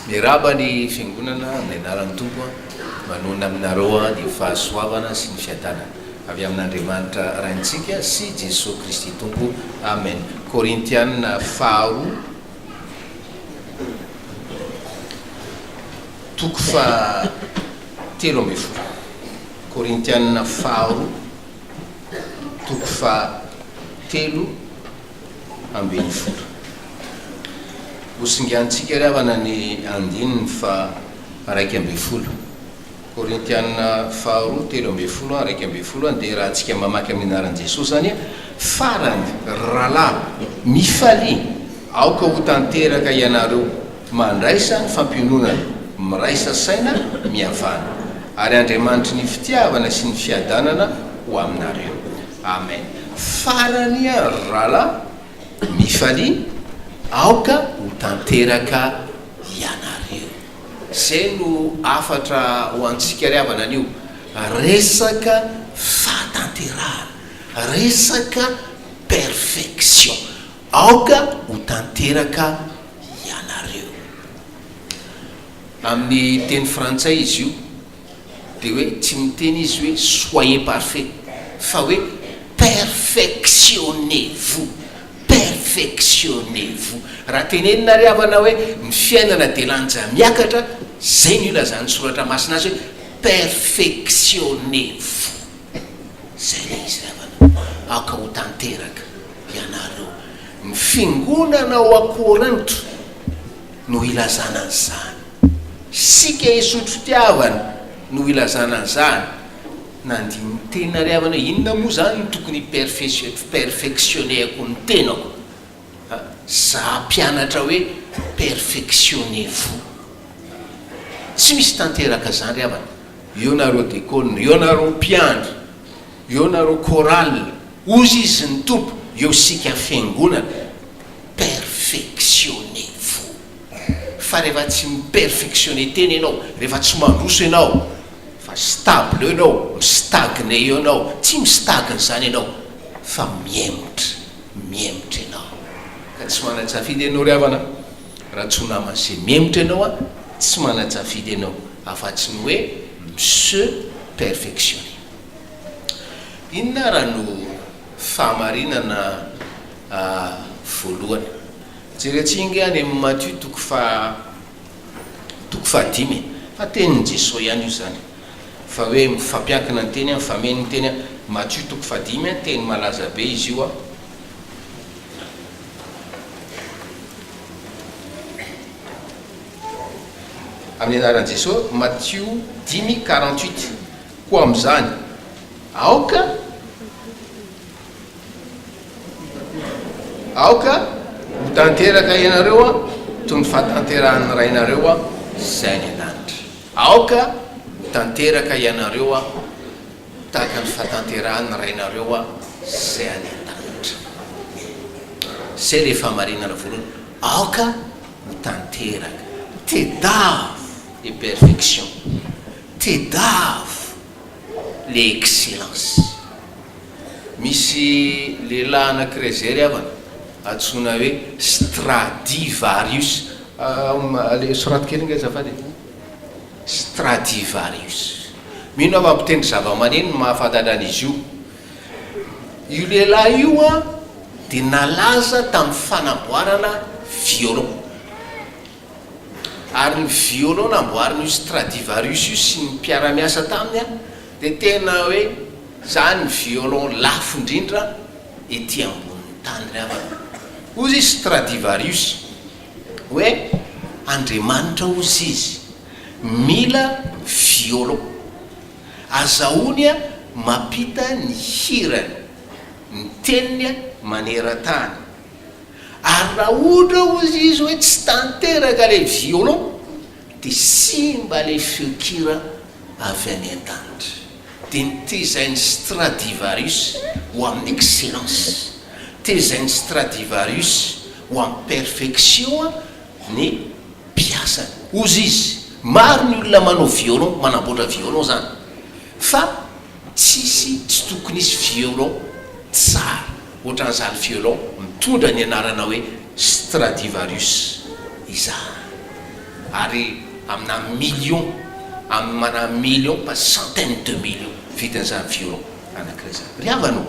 Miarahaba ny Fiangonana amin'ny anaran'ny Tompo Manonona aminareo ny fahasoavana sy ny fiadanana avy amin'Andriamanitra Raintsika sy Jesoa Kristy Tompo. Amen. Korintiana faharoa toko faha 13. Korintiana faharoa toko faha 13. Hosinganintsika ry havana ny andininy faha 11. Korintiana faharoa 13 an 11 an dia rahantsika mamaky amin'ny anaran'i Jesosy izany an, farany ry rahalahy, mifalia, aoka ho tanteraka ianareo, mandraisa ny fampiononana, miraisa saina, mihavana. Ary Andriamanitry ny fitiavana sy ny fiadanana ho aminareo. Amen. Farany an ry rahalahy, Mifalia, aoka ho tanteraka ianareo. Izay no hafatra ho antsika ry havana anio, resaka fahatanterahana, resaka perfection. Aoka ho tanteraka ianareo. Amin'ny teny frantsay izy io. Dia hoe tsy miteny izy hoe soyez parfait fa hoe perfectionnez-vous, perfectionnez-vous. Raha tenenina ry havana hoe ny fiainana dia lanja miakatra, izay no ilazan'ny soratra masina azy hoe perfectionnez-vous. Izay ilay izy ry havana. Aoka ho tanteraka ianareo. Ny fiangonana ao Korinto no ilazana an'izany. Isika hisotro fitiavana no ilazana an'izany. Nandini-tena ry havana hoe inona moa izany no tokony hi-perfectionner-ko ny tenako. Za hampianatra hoe perfectionnez-vous. Tsy misy tanteraka izany ry havana. Eo nareo dekona, eo nareo mpiandry, eo nareo chorale, hozy izy ny Tompo, eo isika fiangonana. Perfectionnez-vous. Fa rehefa tsy mi-perfectionner tena ianao, rehefa tsy mandroso ianao, fa stable eo ianao, mi-stagner eo ianao, tsy mi-stagne izany ianao, fa mihemotra, mihemotra ianao. Ka tsy manan-tsafidy ianao ry havana, raha tsy ho naman'izay mihemotra ianao an, tsy manan-tsafidy ianao, afa-tsy ny hoe mi-se perfectionner. Inona ara no fahamarinana voalohany? Jerentsika ange any amin'ny Matio toko faha toko fahadimy e! Fa tenin'i Jesoa ihany io izany. Fa hoe mifampiankina ny teny an, mifameno ny teny an. Matio toko fahadimy an, teny malaza be izy io an. Amin'ny anaran'i Jesoa, Matio dimy 48. Koa amin'izany, aoka. Aoka ho tanteraka ianareo toy ny fahatanterahan'ny Rainareo izay any an-danitra. Aoka ho tanteraka ianareo tahaka ny fahatanterahan'ny Rainareo izay any an-danitra. Izay ilay fahamarinana voalohany. Aoka ho tanteraka. Tedavo le perfection. Tedavo le excellence. Misy lehilahy anankiray izay ry havana, antsoina hoe Stradivarius. Soraty kely ange azafady e. Stradivarius. Mino aho fa mpitendry zavamaneno no mahafantatra an'izy io. Io lehilahy io an, dia nalaza tamin'ny fanamboarana violon. Ary ny violon namboarin'io Stradivarius io sy ny mpiara-miasa taminy an, dia tena hoe zany ny violon lafo indrindra ety ambonin'ny tany ry havana. Hozy izy Stradivarius hoe Andriamanitra hozy izy mila violon azahoany mampita ny hirany, ny teniny maneran-tany. Ary raha ohatra hozy izy hoe tsy tanteraka ilay violon dia simba ilay feon-kira avy any an-danitra. Dia notezain'i Stradivarius ho amin'ny excellence, tezain'i Stradivarius ho amin'ny perfection ny mpiasany. Hozy izy, maro ny olona manao violon, manamboatra violon izany, fa tsisy, tsy tokony hisy violon tsara ohatran'izany violon mitondra ny anarana hoe Stradivarius izany. Ary amina millions, amina millions pas centaine de millions vidin'izany violon anankiray izany. Ry havana ô!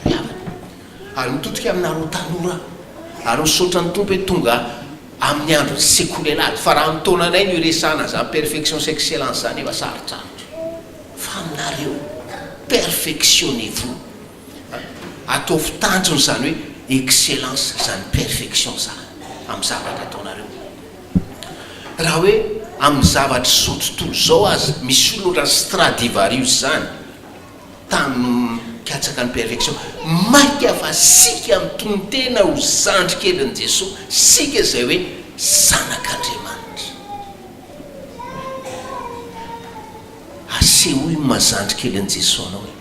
Ry havana! Ary mitodika aminareo tanora aho. Ary misaotra ny Tompo hoe tonga amin'ny andron'ny sekoly alahady. Fa raha amin'ny taonanay no iresahana an'izany perfection sy excellence izany efa sarotsarotra. Fa aminareo, perfectionnez-vous. Ataovy tanjona izany hoe excellence, izany perfection izany amin'ny zavatra ataonareo. Raha hoe amin'ny zavatr'izao tontolo izao aza, misy olona ohatran'i Stradivarius izany, tany mikatsaka ny perfection, mainka fa sika mitonon-tena ho zandry kelin'i Jesoa, sika izay hoe zanak'Andriamanitra. Asehoy ny maha zandry kely an'i Jesoa anao e.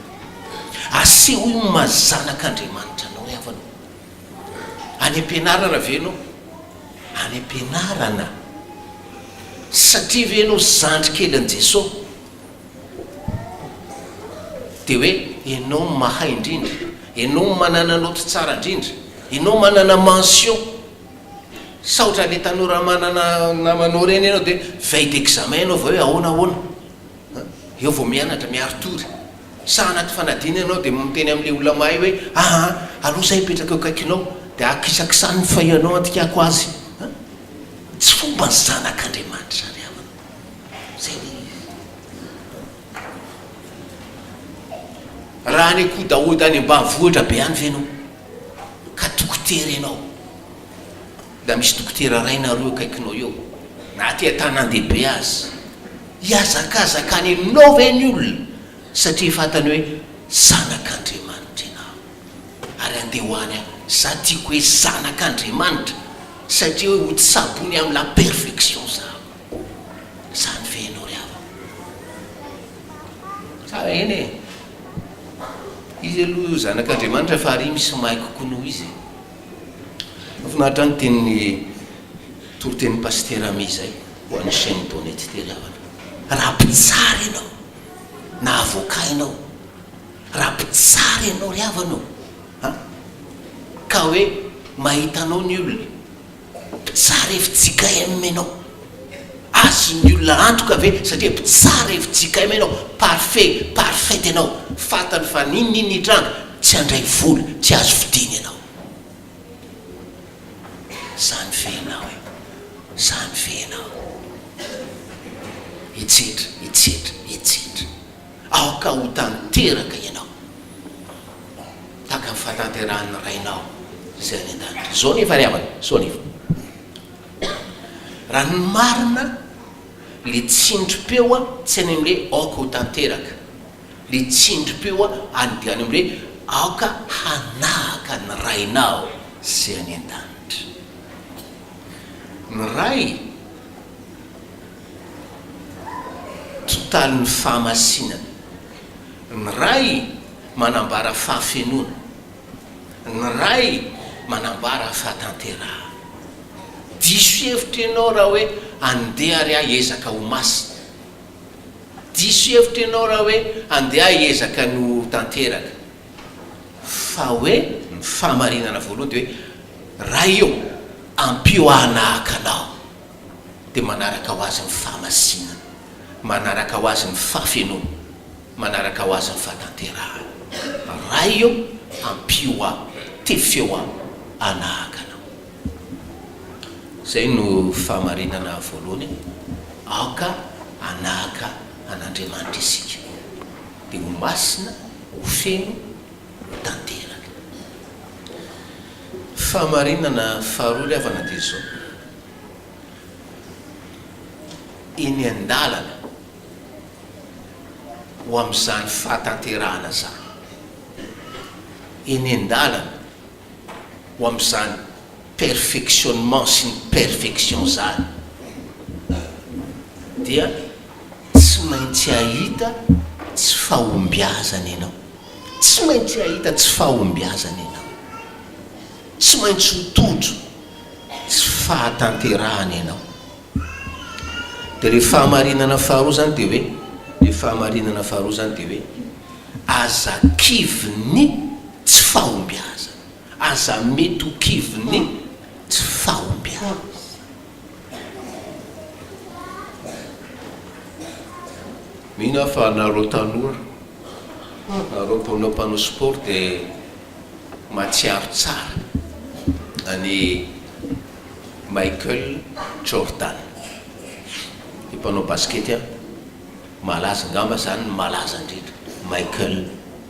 Asehoy ny maha zanak'Andriamanitra anao ry havana ô. Any am-pianarana ve ianao? Any am-pianarana. Satria ve ianao zandry kely an'i Jesoa? Dia hoe ianao no mahay indrindra, ianao no manana naoty tsara indrindra, ianao manana mention. Saotra le tanora manana namanao ireny ianao dia veille d'examen ianao vao hoe ahoana ahoana an, eo vao mianatra miari-tory. Sa anaty fanadinana ianao dia miteny amin'ilay olona mahay hoe aa aleo za hipetraka eo akaikinao dia akisakisany ny feuille-nao andikako azy an. Tsy fomban'ny zanak'Andriamanitra izany havana. Izay ilay izy. Raha any Ankodahoda any ambanivohitra be any ve ianao ka dokotera ianao na misy dokotera ray na roa eo akaikinao eo na aty an-tanàn-dehibe aza, hihazakazaka any aminao ve ny olona satria fantany hoe zanak'Andriamanitra ianao ary andeha ho any aho, za tiako hoe zanak'Andriamanitra satria hoe ho tsaboiny amin'ny la perfection za. Zany ve ianao ry havana? Tsara eny e! Izy aloha zanak'Andriamanitra fa ary misy mahay kokoa noho izy e! Mahafinaritra ny tenin'ny toritenin'i Pasitera Amy izay ho an'ny chaîne d'honnêteté ry havana. Raha mpitsara ianao na avocat ianao, raha mpitsara ianao ry havana ô, an! Ka hoe mahita anao ny olona, Mpitsara fjkm ianao. Azon'ny olona antoka ve satria mpitsara fjkm ianao, parfait, parfaite ianao, fantany fa n'inon'inona hitranga, tsy handray vola, tsy azo fidina ianao. Zany ve ianao e? Zany ve ianao? Etsetra, etsetra, etsetra. Aoka ho tanteraka ianao, tahaka ny fahatanterahan'ny Rainao izay any an-danitra. Izao anefa ry havana, izao anefa. Raha ny marina, ilay tsindrim-peo tsy any amin'ilay aoka ho tanteraka. Ilay tsindrim-peo any dia any amin'ilay aoka hanahaka ny Rainao izay any an-danitra. Ny Ray. Totalin'ny fahamasinana. Ny Ray manambara fahafenoana. Ny Ray manambara fahatanterahana. Diso hevitra ianao raha hoe andeha ary aho hiezaka ho masina. Diso hevitra ianao raha hoe andeha aho hiezaka ny ho tanteraka. Fa hoe ny fahamarinana voalohany dia hoe Ray ô, ampio aho hanahaka Anao. dia manaraka ho azy ny fahamasinana, manaraka ho azy ny fahafenoana, manaraka ho azy ny fahatanterahana. Ray ô, ampio aho, tefeo aho hanahaka Anao. Izay no fahamarinana voalohany, aoka hanahaka an'Andriamanitra isika, dia ho masina, ho feno, ho tanteraka. Fahamarinana faharoa ry havana dia izao. eny an-dalana ho amin'izany fahatanterahana izany, eny an-dalana ho amin'izany perfectionnement sy ny perfection izany, dia tsy maintsy hahita tsy fahombiazana ianao, tsy maintsy hahita tsy fahombiazana ianao, tsy maintsy ho tojo. tsy fahatanterahana ianao. Dia ilay fahamarinana faharoa izany dia hoe, ilay fahamarinana faharoa izany dia hoe, aza kivin'ny tsy fahombiazana. Aza mety ho kivin'ny tsy fahombiazana. Mino aho fa nareo tanora, nareo mpanao mpanao sport dia mahatsiaro tsara an'i Michael Jordan. Io mpanao basikety an, malaza angamba izany ny malaza indrindra, Michael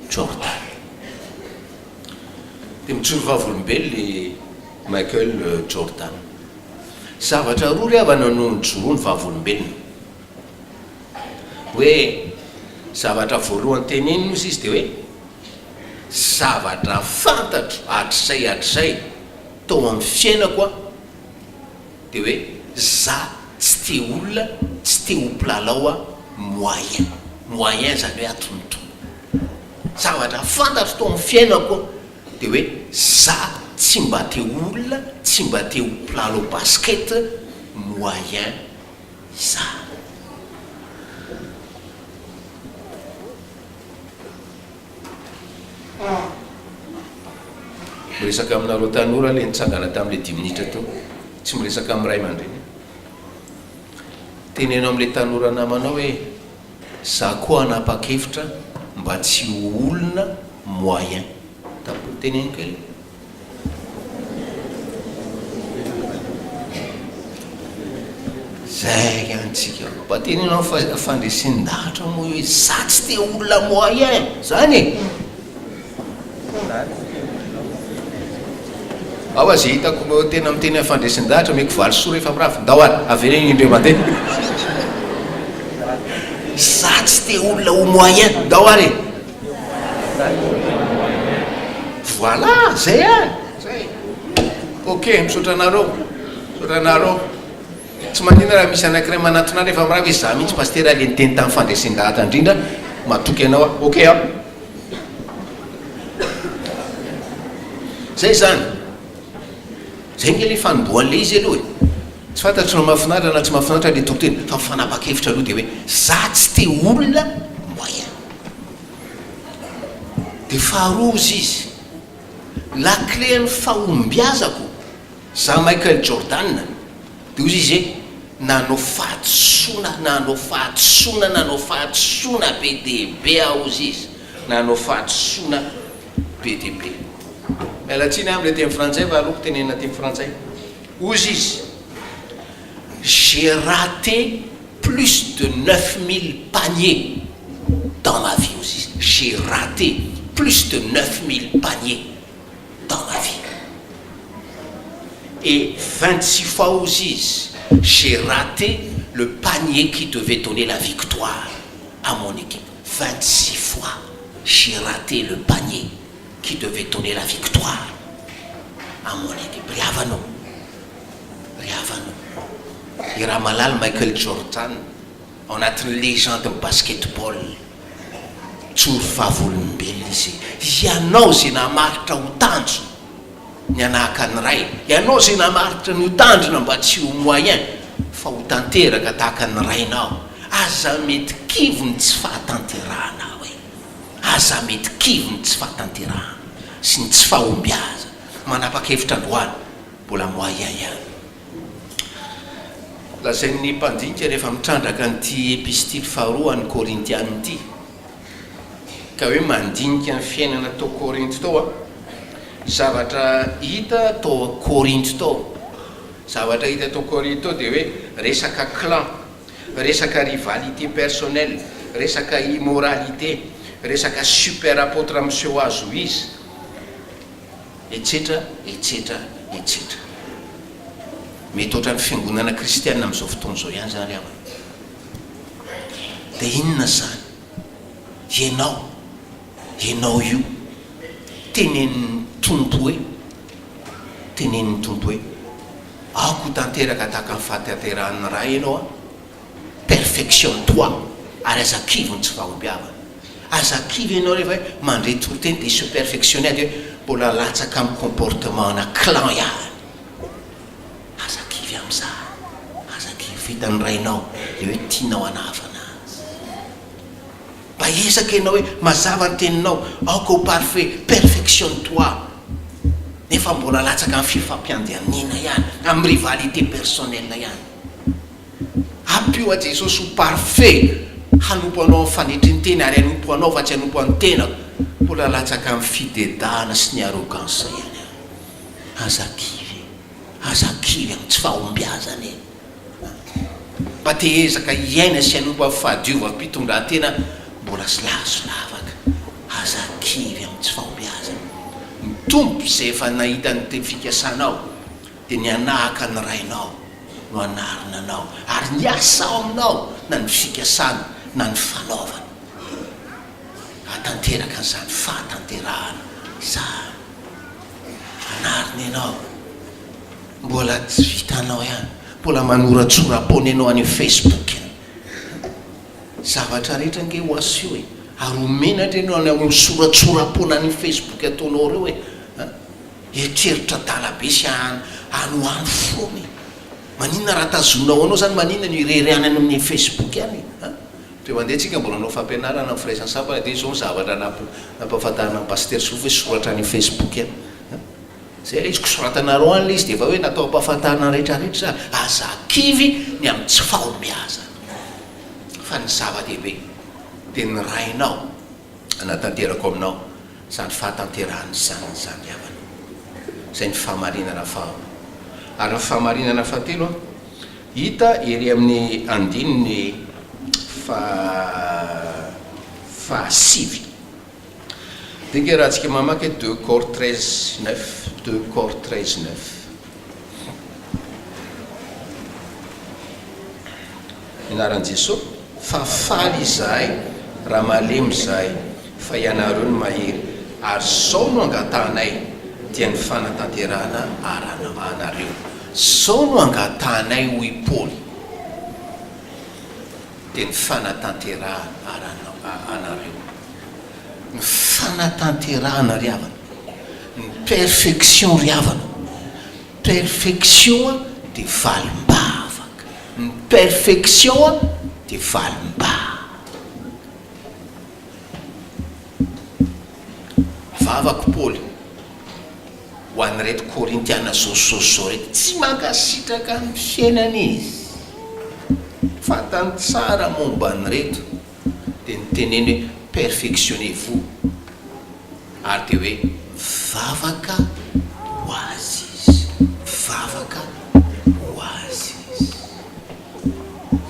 Jordan. Dia mijoro vavolombelona i Michael Jordan. Zavatra roa ry havana no nijoroany vavolombelona. Hoe zavatra voalohany teneniny ozy izy dia hoe, zavatra fantatro hatrizay hatrizay tao amin'ny fiainako aho dia hoe za tsy te olona, tsy te ho mpilalao aho moyen, moyen izany hoe atonotony. Zavatra fantatro tao amin'ny fiainako aho dia hoe za tsy mba te ho olona, tsy mba te ho mpilalao basket moyen Izaho. Miresaka aminareo tanora ilay nitsangana tamin'ilay dimy minitra teo. Tsy miresaka amin'ny ray aman-dreny. Teneno amin'ilay tanora namanao hoe za koa hanapa-kevitra mba tsy ho olona moyen. Teneno kely. Zay ihany tsika. Mba teneno amin'ny fandresen-dahatra moa hoe za tsy te olona moyen zany e! Ao aza hitako tena miteny amin'ny fandresen-dahatra omeko valisoa rehefa mirava. Ndao ary, avereno indray mandeha. Za tsy te olona ho moyen. Ndao ary e! Voilà, zay ihany, zay. Ok, misaotra anareo, misaotra anareo. Tsy maninona raha misy anankiray manatona ahy rehefa mirava izy, za mihitsy pasitera le niteny tamin'ny fandresen-dahatra indrindra, matoky anao aho. Ok an. Zay zany. Zay nge le fanombohan'le izy aloha e. Tsy fantatro na mahafinaritra na tsy mahafinaritra le toriteny, fa ny fanapa-kevitra aloha dia hoe za tsy te olona moyen. Dia faharoa hozy izy, lakile-n'ny fahombiazako, za Michael Jordan, dia hozy izy hoe, nanao fahadisoana, nanao fahadisoana, nanao fahadisoana be dia be aho hozy izy, nanao fahadisoana be dia be. Miala tsiny aho amin'ilay teny frantsay fa aleoko tenenina teny frantsay. Hozy izy, j'ai raté plus de 9000 paniers dans ma vie hozy izy, j'ai raté plus de 9000 paniers dans ma vie et 26 fois hozy izy, j'ai raté le panier qui devait donner la victoire à mon équipe, 26 fois j'ai raté le panier qui devait donner la victoire à mon équipe. Ry havana ô, ry havana ô, i Ramalala Michael Jordan ao anatin'ny légende-n'ny basketball, joro vavolombelona izy, ianao izay namaritra ho tanjona ny hanahaka ny Ray, ianao izay namaritra ny ho tandrina mba tsy ho moyen fa ho tanteraka tahaka ny Rainao, aza mety kivy ny tsy fahatanterahanao e. Aza mety kivy ny tsy fahatanterahana sy ny tsy fahombiazana. Manapa-kevitra androany, mbola moyen ihany. Lazain'ny mpandinika rehefa mitrandraka an'ity epistily faharoa an'ny Korintiana ity, ka hoe mandinika ny fiainana tao Korinto tao an, zavatra hita tao Korinto tao, zavatra hita tao Korinto tao dia hoe resaka clan, resaka rivalité personnelle, resaka immoralité, resaka super apôtre miseho azy ho izy, etsetra etsetra etsetra. Mety ohatran'ny fiangonana kristiana amin'izao fotoana izao ihany izany ry havana. Dia inona izany? Ianao, ianao io, tenenin'ny Tompo hoe, tenenin'ny Tompo hoe, Aoka ho tanteraka tahaka ny fahatanterahan'ny Ray ianao an! Perfectionne toi! Ary aza kivy ny tsy fahombiavana. Aza kivy ianao rehefa hoe mandre toriteny dia se perfectionner dia hoe mbola latsaka amin'ny comportement ana clan ihany. Aza kivy amin'izany. Aza kivy. Vitan'ny Rainao ilay hoe tianao hanahafana azy. Mba hiezaka ianao hoe mazava ny teninao, aoka ho parfait, perfectionne toi, nefa mbola latsaka amin'ny fifampiandaniana ihany, amin'ny rivalité personnelle ihany. Ampio a Jesosy ho parfait. hanompo Anao amin'ny fanetren-tena ary hanompo Anao fa tsy hanompo an'ny tenako. Mbola latsaka amin'ny fidedahana sy ny arrogance ihany aho. Aza kivy e. Aza kivy amin'ny tsy fahombiazana e. Mba te hiezaka hiaina sy hanompo amin'ny fahadiovam-pitondrantena mbola solasolavaka. Aza kivy amin'ny tsy fahombiazana. Ny Tompo izay efa nahita ny teny fikasanao dia ny hanahaka ny Rainao no hanarina anao ary ny asa ao aminao na ny fikasana na ny fanaovana hahatanteraka an'izany fahatanterahana izany. Anarina ianao. Mbola tsy vitanao ihany. Mbola manoratsora-poana ianao any Facebook any. Zavatra rehetra ange ho aseho e. Ary ho menatra ianao any amin'ny soratsora-poana any Facebook ataonao ireo e. Eritreritra adala be sy any ho any foana e. Maninona raha tazoninao anao izany, maninona no irery any amin'ny Facebook any e. Teo mandeha tsika mbola hanao fampianarana amin'ny firaisan'ny sampana dia izao ny zavatra nampahafantarina an'i Pasitera Solofo hoe soratra any Facebook any. Zay ilay izy ko soratanareo any ilay izy dia efa hoe natao hampahafantarina ny rehetra rehetra izany. Aza kivy ny amin'ny tsy fahombiazana. Fa ny zava-dehibe dia ny Rainao hanatanteraka ao aminao izany fahatanterahana izany izany havana. Izay ny fahamarinana faharoa. Ary ny fahamarinana fahatelo an, hita ery amin'ny andininy faha fahasivy. Dinga raha tsika mamaky hoe deux cor 13 neuf, deux cor 13 neuf. Anaran'i Jesoa, fa faly izahay raha malemy izahay, fa ianareo no mahery, ary izao no angatahanay, dia ny fanatanterahana anareo. Izao no angatahanay hoy Paoly. Dia ny fanatanterahana anareo. Ny fanatanterahana ry havana. Ny perfection ry havana. Perfection dia valim-bavaka. Ny perfection dia valim-bavaka. Vavako Paoly. Ho an'ireto Korintiana zao sy zao sy zao ireto, tsy mankasitraka ny fiainany izy. Fantany tsara momba an'ireto, dia niteneny hoe perfectionnez-vous, ary dia hoe mivavaka ho azy izy, mivavaka ho azy izy.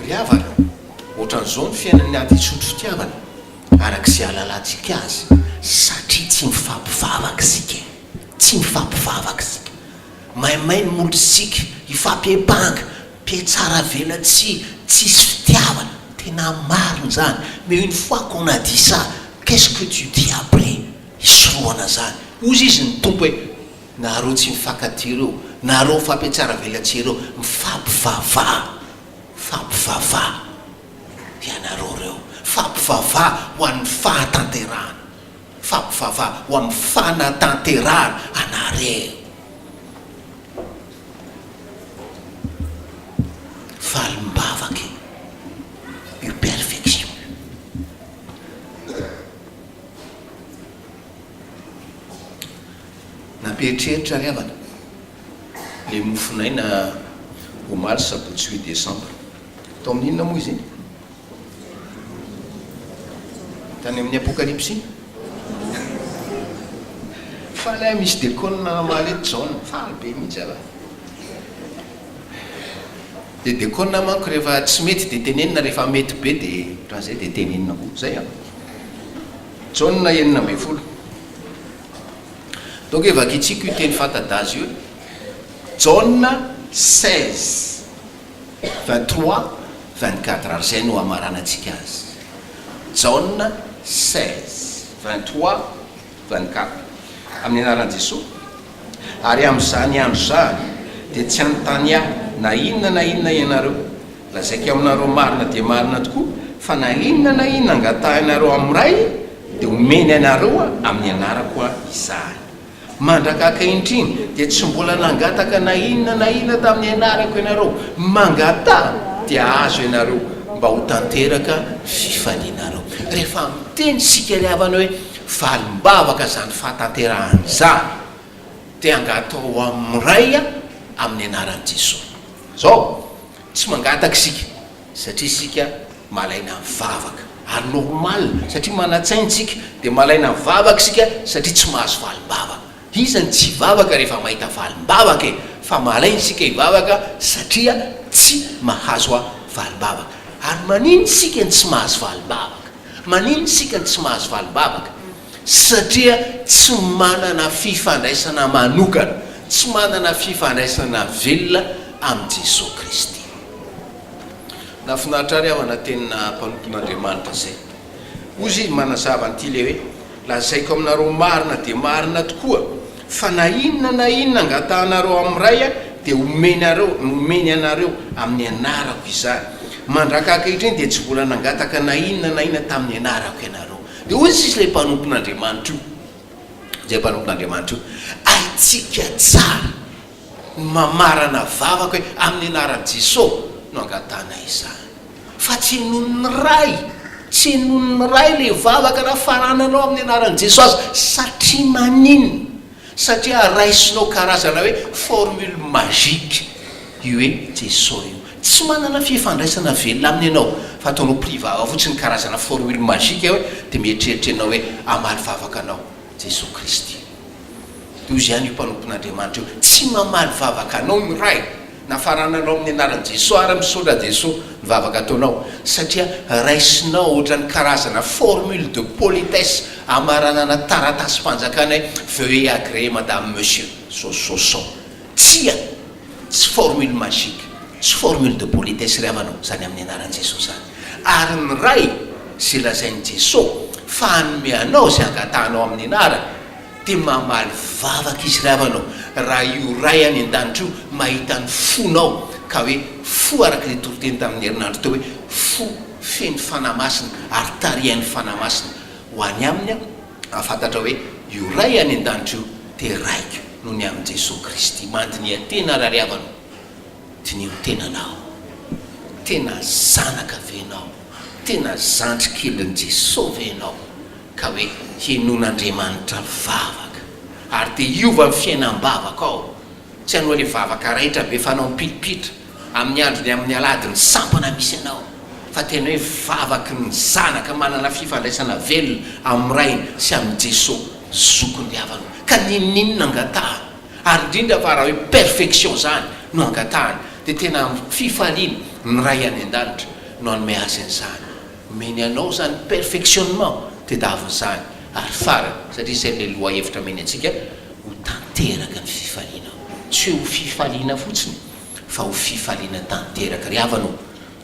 Ry havana, ohatran'izao ny fiainan'ny ady hisotro fitiavana. Araka izay ahalalantsika azy, satria tsy mifampivavaka isika e! Tsy mifampivavaka isika. Maimay ny molotsika, hifampiampanga, mpihatsaravelatsihy, tsisy fitiavana. Tena marina izany. Mais une fois qu'on a dit ça, qu'est-ce que tu dis après? Hisorohana izany. Hozy izy ny Tompo hoe, nareo tsy mifankatia ireo, nareo mifampihatsaravelatsihy ireo, mifampivavaha, mifampivavaha. Ianareo ireo. Fampivavaha ho an'ny fahatanterahana. Fampivavaha ho amin'ny fanatanterahana anareo. Valim-bavaka io perfection io. Nampieritreritra ry havana ilay mofonaina omaly sabotsy huit décembre. Tao amin'ny inona moa izy iny? Tany amin'ny Apokalypsy? Faly aho misy dekona namaly eto Jaona, faly be mihitsy aho. Dia dekona manko rehefa tsy mety dia tenenina, rehefa mety be dia ohatran'izay dia tenenina koa. Izay an. Jaona 16. Donc hoe vakintsika io teny fanta-daza io. Jaona 16. 23, 24 ary izay no hamaranantsika azy. Jaona 16, 23, 24. Amin'ny anaran'i Jesoa. Ary amin'izany andro izany dia tsy hanontany Ahy na inona na inona ianareo. Lazaiko aminareo marina dia marina tokoa fa na inona na inona angatahinareo amin'ny Ray dia homeny anareo amin'ny anarako izany. Mandraka ankehitriny dia tsy mbola nangataka na inona na inona tamin'ny anarako ianareo. Mangataha dia hahazo ianareo, mba ho tanteraka ny fifalianareo. Rehefa miteny isika ry havana hoe valim-bavaka izany fahatanterahana izany, dia angataho amin'ny Ray amin'ny anaran'i Jesoa. Izao, tsy mangataka isika, satria isika. Malaina mivavaka. Ary normal, satria manan-tsaina isika, dia malaina mivavaka isika satria tsy mahazo valim-bavaka. Iza no tsy hivavaka rehefa mahita valim-bavaka e? Fa malaina isika hivavaka satria tsy mahazo valim-bavaka. Ary maninona isika no tsy mahazo valim-bavaka? Maninona isika no tsy mahazo valim-bavaka? Satria tsy manana fifandraisana manokana, tsy manana fifandraisana velona amin'i Jesoa Kristy. Nahafinaritra ahy ry havana tenina mpanompon'Andriamanitra izay. Hoy izy manazava an'ity ilay hoe, Lazaiko aminareo marina dia marina tokoa, fa na inona na inona angatahanareo amin'ny Ray dia homenareo, homeny anareo amin'ny anarako izany. Mandraka ankehitriny dia tsy mbola nangataka na inona na inona tamin'ny anarako ianareo. Dia hoy sisa ilay mpanompon'Andriamanitra io, izay mpanompon'Andriamanitra io, Haintsika tsara ny mamarana vavaka hoe amin'ny anaran'i Jesoa no angatahana izany. Fa tsy henoin'ny Ray, tsy henoin'ny Ray ilay vavaka na farananao amin'ny anaran'i Jesoa aza. Satria maninona? Satria raisinao karazana hoe formule magique io hoe Jesoa io. Tsy manana fifandraisana velona aminy ianao fa ataonao pli-vava fotsiny karazana formule magique hoe dia mieritreritra ianao hoe hamaly vavaka anao Jesoa Kristy. Toy izany io mpanompon'Andriamanitra io. Tsy mamaly vavaka anao ny Ray na farananao amin'ny anaran'i Jesoa ary misaotra Jesoa ny vavaka ataonao satria raisinao ohatran'ny karazana formule de politesse amaranana taratasim-panjakana hoe veuillez agréer madame monsieur so so so. Tsia! Tsy formule magique, tsy formule de politesse ry havana ô, izany amin'ny anaran'i Jesoa izany. Ary ny Ray izay lazain'i Jesoa fa hanome anao izay angatahanao amin'ny anarany dia mamaly vavaka izy ry havana ô, raha io Ray any an-danitra io mahita ny fonao ka hoe fo araka ilay toriteny tamin'ny herinandro teo hoe fo feno Fanahy Masina ary tarihan'ny Fanahy Masina ho any aminy hahafantatra hoe io Ray any an-danitra io dia Raiko noho ny amin'i Jesoa Kristy. Mandiniha tena raha ry havana ô, diniho tenanao, tena zanaka ve ianao, tena zandry kelin'i Jesoa ve ianao? Ka hoe henoin'Andriamanitra vavaka. Ary dia hiova ny fiainam-bavaka ao. Tsy hanao ilay vavaka raitra be fanao am-pilipitra amin'ny androny amin'ny alahady ny sampana misy anao. Fa tena hoe vavaky ny zanaka manana fifandraisana velona amin'ny Rainy sy amin'i Jesoa zokiny ry havana. Ka n'inon'inona angatahana, ary indrindra fa raha hoe perfection izany no angatahana, dia tena amin'ny fifaliana ny Ray any an-danitra no hanome azy an'izany. Omeny anao izany perfectionnement tedaviny izany ary farany satria izay ilay lohahevitra omeny antsika ho tanteraka ny fifalianao tsy hoe ho fifaliana fotsiny fa ho fifaliana tanteraka ry havana ô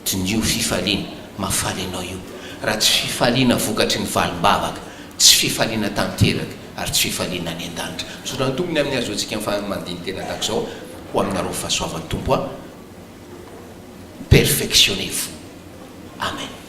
diniho fifaliana mahafaly anao io raha tsy fifaliana vokatry ny valim-bavaka tsy fifaliana tanteraka ary tsy fifaliana any an-danitra misaotra ny Tompo ny amin'ny hahazoantsika mandini-tena tahaka izao ho aminareo fahasoavan'ny Tompo a perfectionnez-vous Amen.